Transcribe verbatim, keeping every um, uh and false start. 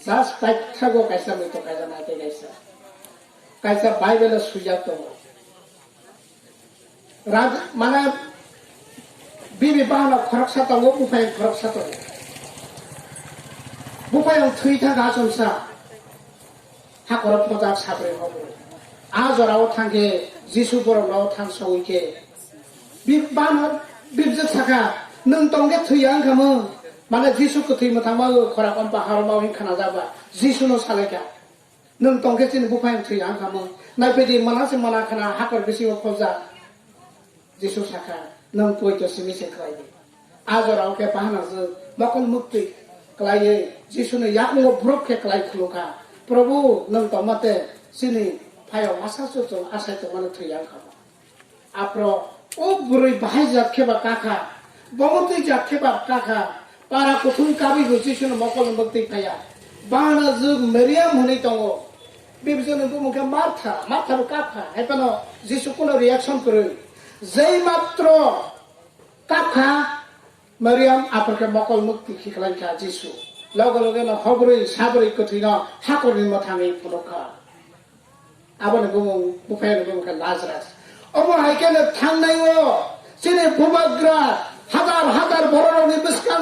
Just paithago kaisa muitu kaisa naitwi kaisa. Kaisa Bible-o swijak tongo. Raj-, mane bibi bahano khoroksa tongo, buphayung khoroksa tongo. Buphayung thwi thangkha achomsa. Hakoro pojak sabrwi hobo. A jorao thangkhe Jisu borokno thang sogwi khe. Bi-, bahano bibjwk sakha, "Nwng tongkhe thwiya wngkha mung." Mane Jisu kwthwi mwthangma khorang ompa harma wng khna jakba. Jisuno salaikha. Nwng tongkhe chini buphayung thwi ang khamung. Naiphai di, mana se mana khna hakor bisingo khobjak. Jisu sakha, "Nwng poito simi se khlai di." A jorao khe bahana jwk mokol muktwi khlaiwi Jisuni yakungo borok khe klai khulukha, "Probhu, nwng tongmate chini phayok masa chuchung asai tongmani thwi ang khamung." Aphro o bwrwi bahai jat khe ba kakha, bomo twi jat khe ba kakha, para kuthung kabwi bo Jisuno mokol mwktwi phaiya. Bahana jwk Mariam hwnwi tongo. Bibijwkni bumung khe Martha, Martha bo kapkha, hai phano Jisu kuno reaction kwrwi. Jei matro kapkha Mariam, aphro khe mokol mwktwi khiklaikha Jisu. Loge loge no hobrwi sabrwi kwthwino hakorni mwthangwi phunukha. Aboni bumung, buphayani bumung khe Lazarus. Omo hai khe no thangnai o chini bubagra hajar hajar bororokni bwskang